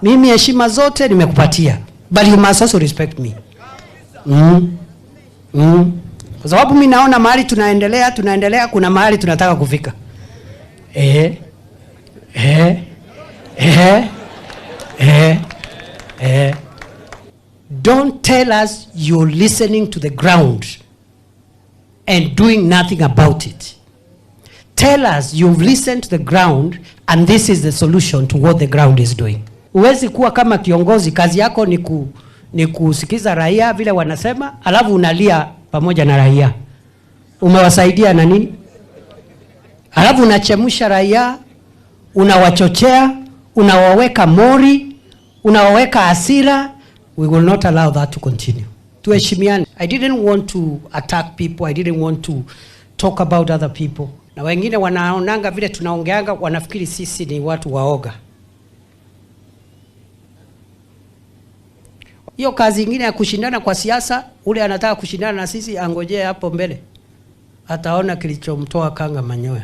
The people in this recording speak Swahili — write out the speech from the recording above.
Mimi heshima zote nimekupatia, but you must also respect me. Kwa sababu mimi naona mahali tunaendelea, kuna mahali tunataka kufika. Don't tell us you're listening to the ground and doing nothing about it. Tell us you've listened to the ground and this is the solution to what the ground is doing. Huwezi kuwa kama kiongozi kazi yako ni kusikiza raia vile wanasema, alafu unalia pamoja na raia. Umewasaidia na nini? Alafu unachemsha raia, unawachochea, unawaweka mori, unawaweka hasira. We will not allow that to continue. Tuheshimiane. I didn't want to attack people. I didn't want to talk about other people. Na wengine wanaonanga vile tunaongeanga wanafikiri sisi ni watu waoga. Hiyo kazi ingine ya kushindana kwa siasa, ule anataka kushindana na sisi angojee hapo mbele. Ataona kilichomtoa kanga manyoya.